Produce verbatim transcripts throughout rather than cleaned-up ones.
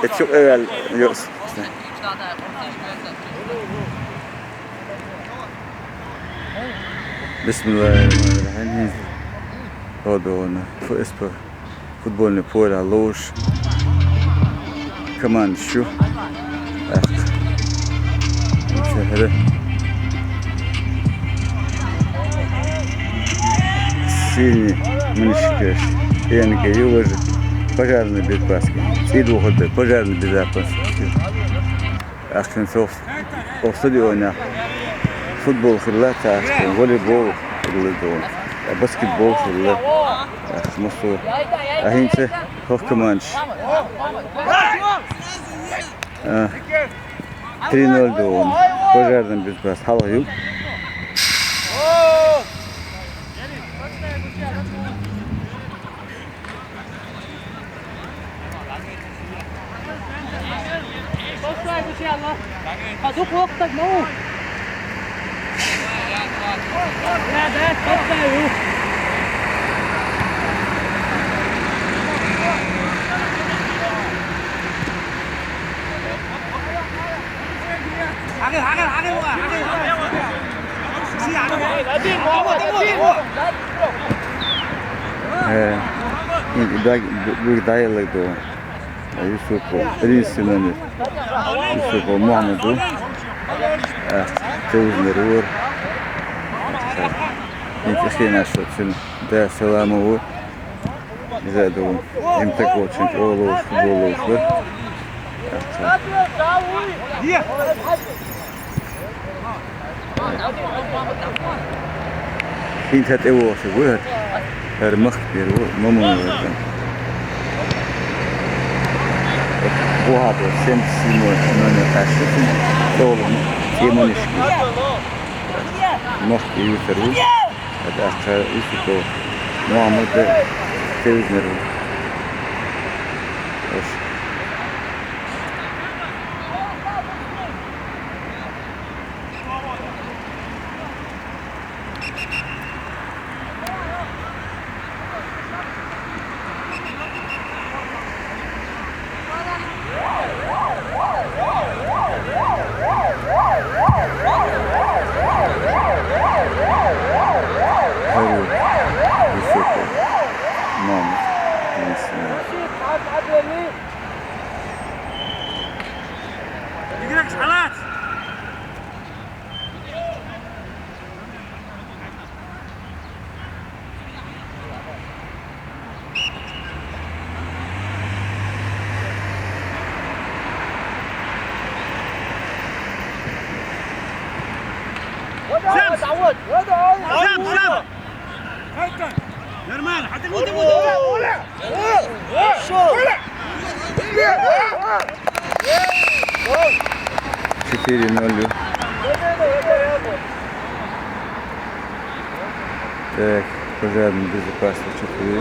Эцу эвел йос. Бисмиллахир-рахманир-рахим. Ходона. Фу эспо. Футбольный поле лош. Команда шу. Эх. Цехре. Синий мынишкеш. Енке юлажи. Пожарный безопасность. Цидуху пожарный безопасность. Ахын софт. О стадионе футбол хилла, так, волейбол хилла, до, баскетбол хилла. Ах, мусу. Ахинче хохкаманч. А, три ноль до. Пожарный без вас. Халгаю. Э, и, и дай, бу-, бу-, дай лыгдо. Юсупов, единственный номер. Юсупов Мухаммаду. Э, Тевиз Мерур. Э, интересно, что сын. Да, Саламову. Изаду. Им так очень. Олуш, олуш. Хин тат эво ши гур. Хар мах беру, маму. Бугабы, семьдесят седьмой номер таши. Толун, темунишки. Мах беру. Это Юсупов. Мухаммад Тевиз Мерур. Хару, Юсупов, мама, единственная. Нормально, хотя бы. Четыре ноль. Так, пожарный безопасность четыре.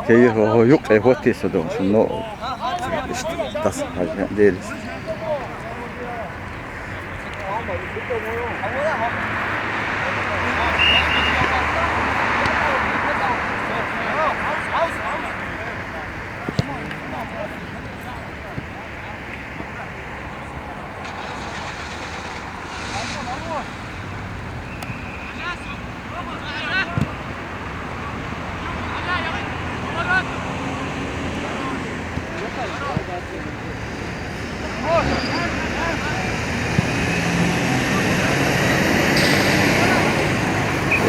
Кей хо юк, э, вот и садом, но тас делись.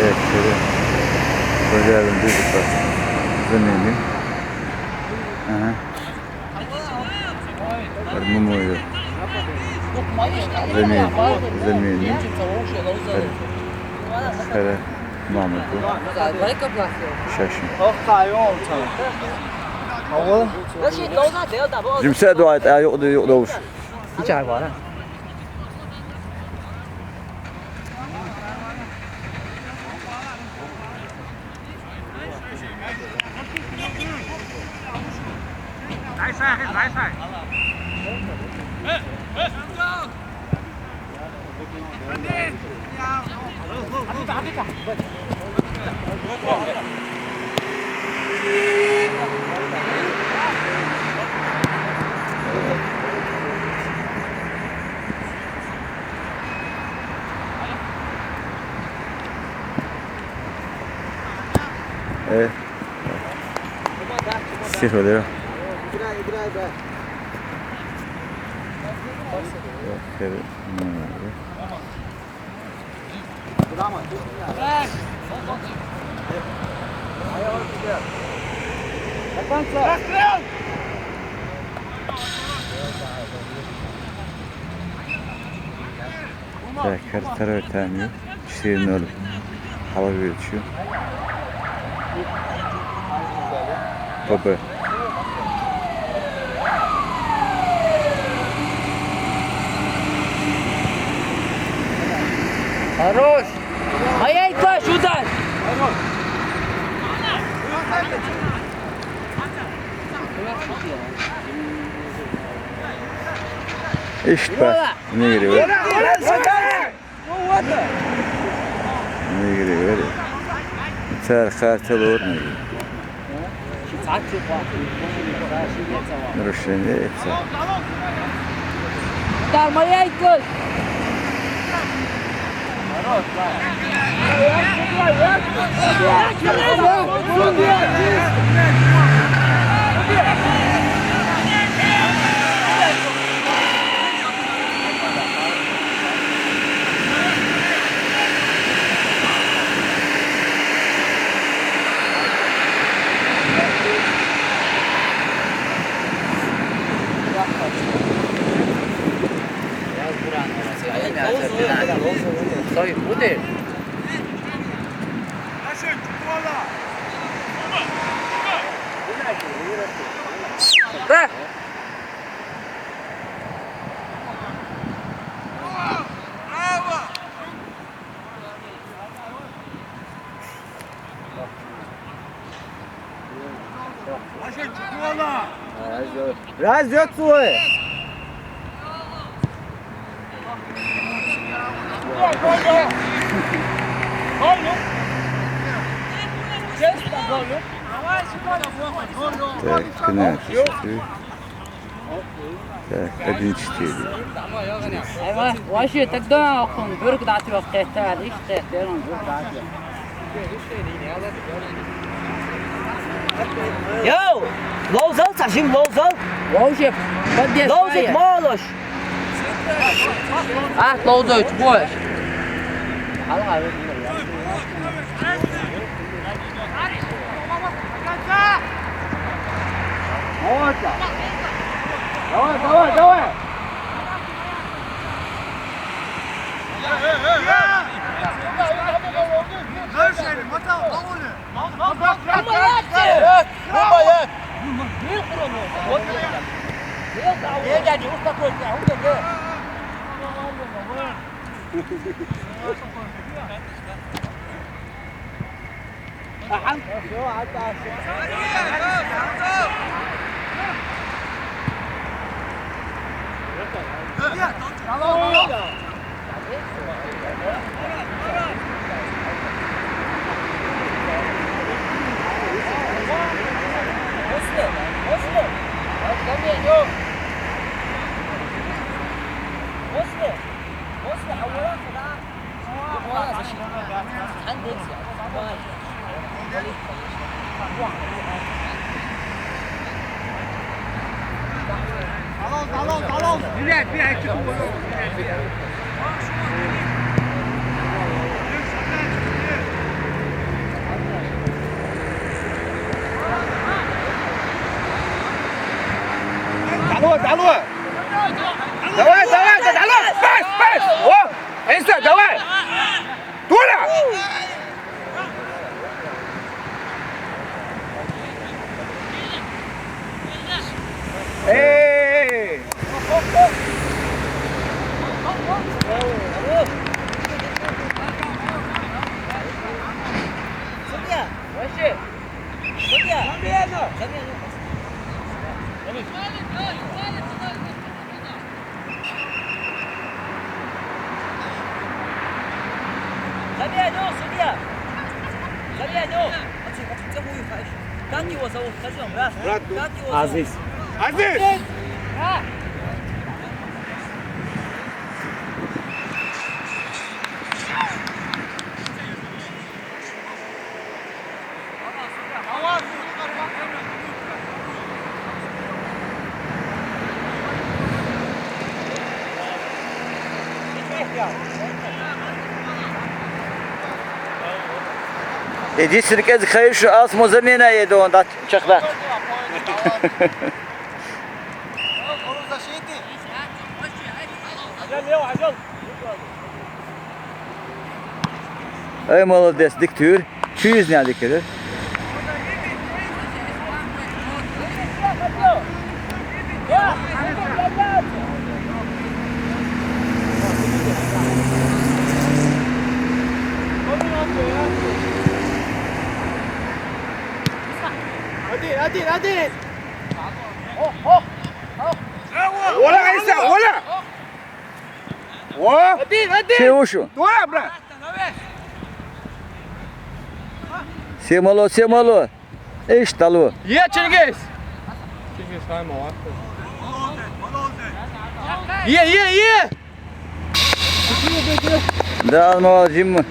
Э, шере. Пожарный безопасность. Замени. Ага. Армумоя. Замени. Замени. Хара. Мама, ту. Шашин. Жимса дуайт, а, юк, юк, юк. ايه، سيف وديرو. Так, второй тайм. Четыре ноль. Халавичу. Б Б. Хорош! Ай-яй, Кош, удар! Ишт ба. Нигри ба. Нигри ба. Цар хартал ор нигри. Нарушение это. Там моя игра. Раз идёт свой. Так, пенальти. Так, один четыре. Вообще, тогда он бюрк дати вакт это, лишь это, он бюрк дати. Йоу! Лоузал, сажим, лоузал! Вообще, поддержка. Лоузик, молош! А, лоузал, больше. Давай, давай, давай! Давай, давай, да, давай! Пас, пас! О! Энса, давай! Тура! Эй! Вообще! Судья! Замена! Замена! Азиз. Азиз! Иди, сиркӀез хайшу, ас мо замена едон, дат чахлат. Эй, молодец, дик тюр. Чуйзня дикер. Один, один, один! Ола, Айса, ола! О! Один, один! Чего шо? Дура, брат! Все мало, все мало. Ишт, алло. Е, Чингиз! Чингиз, хайма, вахта. Е, е, е! Да, ну, Жим,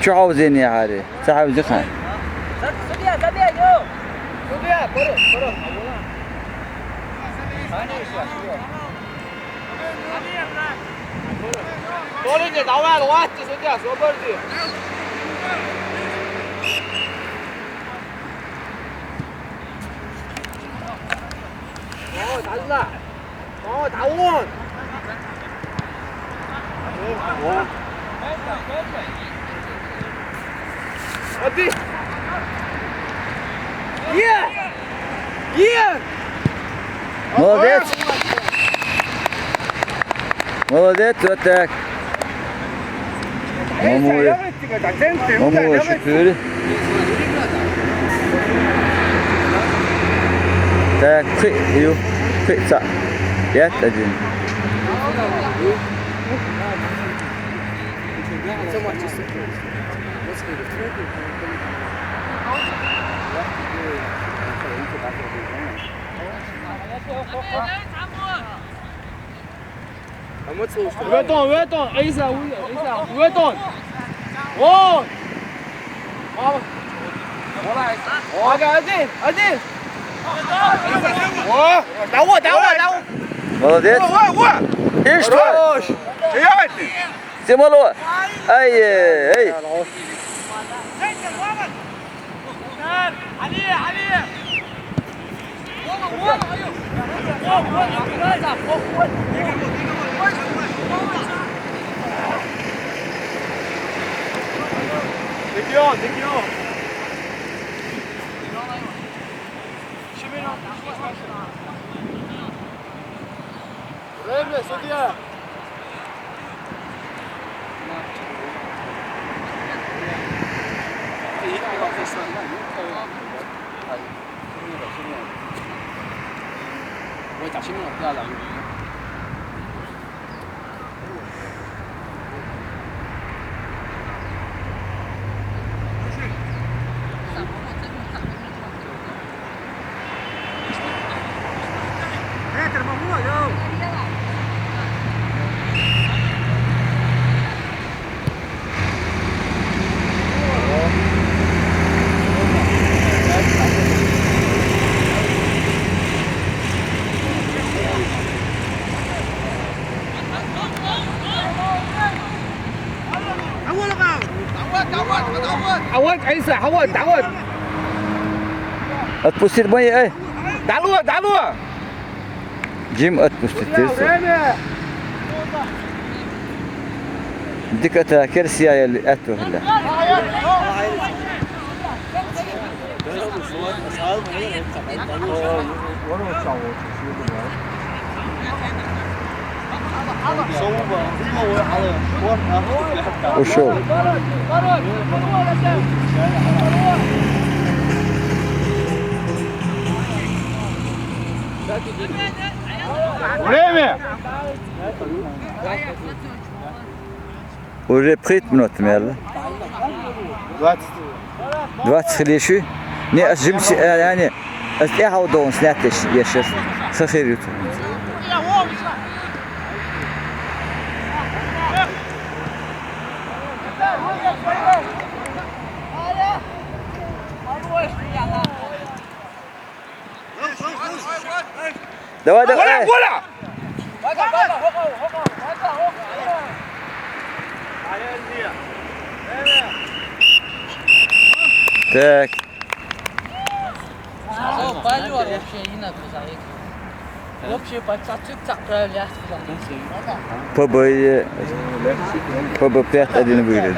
чё хавзин я, Хари? Ца хавзи хан. Толине, давай, луатти, судья, освободи. О, Аллах. О, Давон. О. Оди. Е! Е! Молодец. Молодец, вот так. Мамуев. Мамуев шофёр. Так, пхи, ю, пхи ца. Пять один. Уэтон, уэтон, Иса, Иса, уэтон. Вон! Ага, один, один. О, давай, давай, давай. Молодец. О, о, о. И что? Хорош. Приятный. Симоло. Ай, эй, эй. Регион, регион. Время, судья! عوض، عيسى، عوض، عوض. Отпусти, мой, эй. Дало, дало. Джим, отпусти, ты. Время. Дика та керсия ели эту хла. Ушёл. Время! Уже пхийтта минот мел. Двадцать. Двадцать хилийча. Не, ас жимси, э, яни, ас тӀехьа долун снятдеш ешас. Ха хир юту. Давай, давай. Так. О, палёр вообще инак заик. Вообще по цацик так проявлять. П Б, э, П Б пять один выиграет.